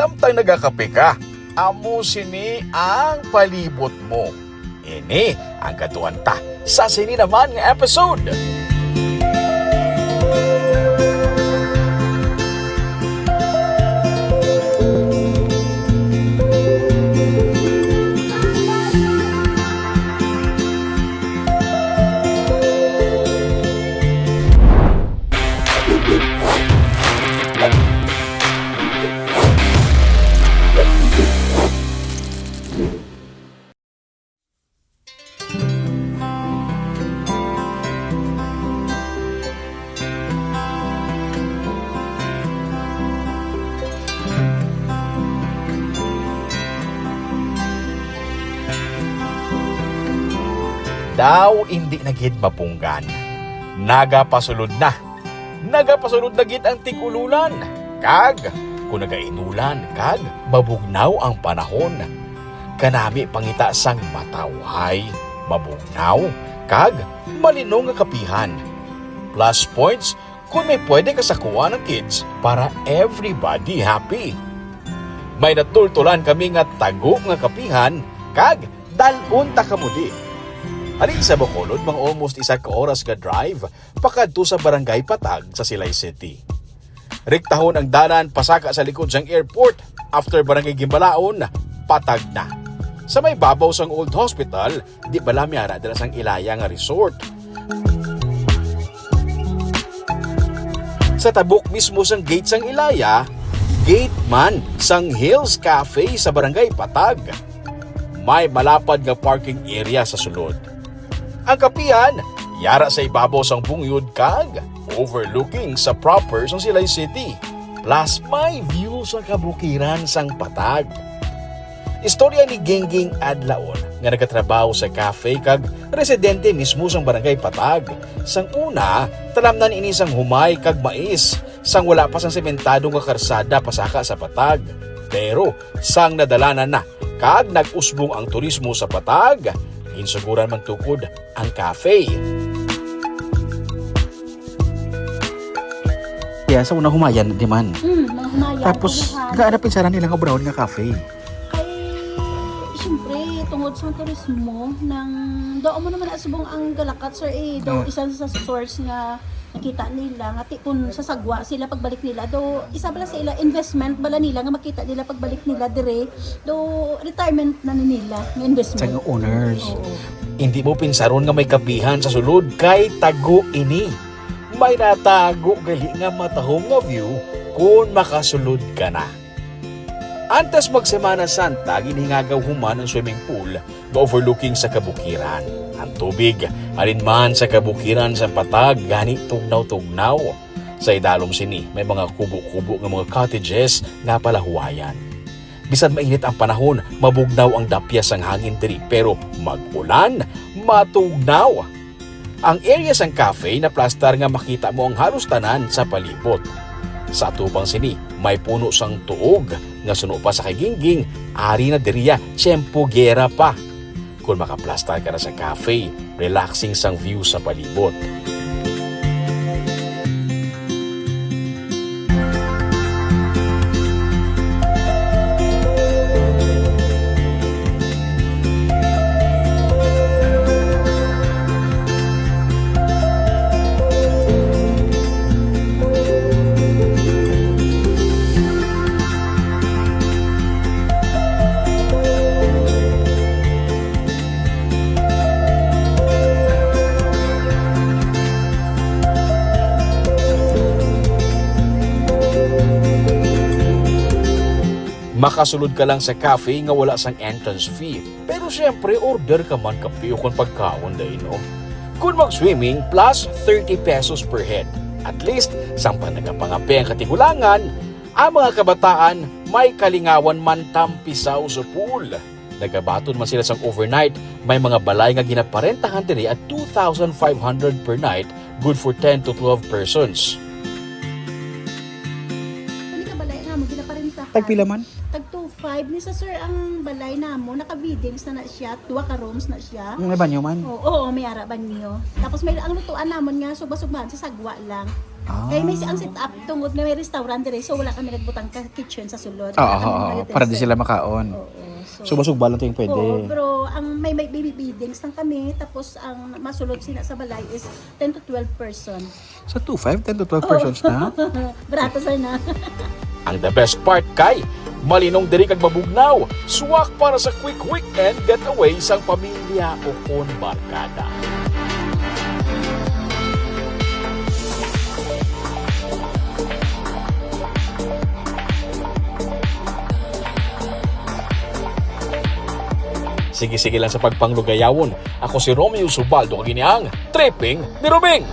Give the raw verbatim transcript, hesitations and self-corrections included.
Samtang nagakape ka, amo sini ang palibot mo. Ini ang katuan ta sa sini naman nga episode. Daw indi na gid mapunggan. Nagapasulod na. Nagapasulod na gid ang tig-ululan. Kag kung nagainulan kag mabugnaw ang panahon, kanami pangita sang matawhay, mabugnaw, kag malinong nga kapihan. Plus points kung may pwede kasakuan ang kids para everybody happy. May natultulan kami nga tago nga kapihan kag dal-on ta kamo di. Halin sa Bacolod, mga almost isa ka oras nga drive pakadto sa Barangay Patag sa Silay City. Rektahon ang dalan pasaka sa likod sang airport, after Barangay Gimbalaon, Patag na. Sa may babaw sang old hospital, di bala may ara dira sang Ilaya nga resort. Sa tabok mismo sang gate sang Ilaya, gate man sang Hills Cafe sa Barangay Patag. May malapad nga parking area sa sulod. Ang kapihan, yara sa ibabaw sang bungayod kag overlooking sa proper sang Silay City. Plus, may view sa kabukiran sang Patag. Istorya ni Gingging Adlaon nga nagatrabaho sa cafe kag residente mismo sang Barangay Patag. Sang una, talamnan ini sang humay kag mais, sang wala pa sang sementado nga karsada pasaka sa Patag. Pero sang nadalanan na kag nag-usbong ang turismo sa Patag, ginsuguran man tukod ang cafe. Yeah, sa una humayan di man. Mm, mga humayan, Tapos, ubuhan. Gaan na pinsaran nila nga brown nga cafe. Ay, siyempre, tungod sa turismo, nang, daw mo naman asubong ang Galakat, sir, eh. Daw Ah. isa sa source nga nakita nila, nga ti-, kung sa sagwa sila pagbalik nila, daw isa bala sa ila, investment bala nila nga makita nila pagbalik nila dire, daw retirement na ni nila, nga investment. Sa nga owners. Oo. Hindi mo pinsaron nga may kapihan sa sulod kay tago ini. May natago gali nga matahom nga view kung makasulod ka na. Antes mag Semana Santa, ginhingagaw human ang swimming pool nga overlooking sa kabukiran. Ang tubig halin man sa kabukiran sa Patag gani tugnaw-tugnaw. Sa idalom sini, may mga kubo-kubo nga mga cottages nga palahuwayan. Bisan mainit ang panahon, mabugnaw ang dapya sang hangin diri, pero mag-ulan, matugnaw. Ang area sang cafe naplastar nga makita mo ang halos tanan sa palibot. Sa atubang sini, may puno sang tuog nga suno pa sa kay Gingging, ari na diriya, tiyempo gera pa. Kung makaplastar ka na sa cafe, relaxing sang view sa palibot. Makasulod ka lang sa cafe nga wala sang entrance fee. Pero siyempre, order ka man kape o kon pagkaon, day, no? Kung mag-swimming, plus thirty pesos per head. At least, sang pag nagapangape ang katigulangan, ang mga kabataan may kalingawan man tampisaw sa pool. Nagabaton man sila sang overnight, may mga balay nga ginaparentahan diri at two thousand five hundred per night, good for ten to twelve persons. Kani ka balay nga mo ginaparentahan? Tagpila man? Tag two five ni sa sir ang balay namo, naka-beddings na na siya, duha ka rooms na siya. Mm, may banyo man? Oo, oo, may ara banyo. Tapos may ang lutuan namon nga sugba-sugbahan sa sagwa lang. Kay may si-, ang setup, tungod nga may restaurant diri, so wala kami nagbutang ka kitchen sa sulod. Oo, Wala kami oo, mga para di utensil. sila makaon. Oo, so, So, basog balon to yung pwede. Oo, pero ang may, may baby beddings lang kami, tapos ang masulod sina sa balay is ten to twelve person. Sa two five, ten to twelve persons na? Barato sa na. Ang the best part kay malinong diri kag mabugnaw, swak para sa quick weekend getaway sang pamilya o kon barkada. Sige-sige lang sa pagpanglugayawon. Ako si Romeo Subaldo, kag ini ang Tripping ni Roming.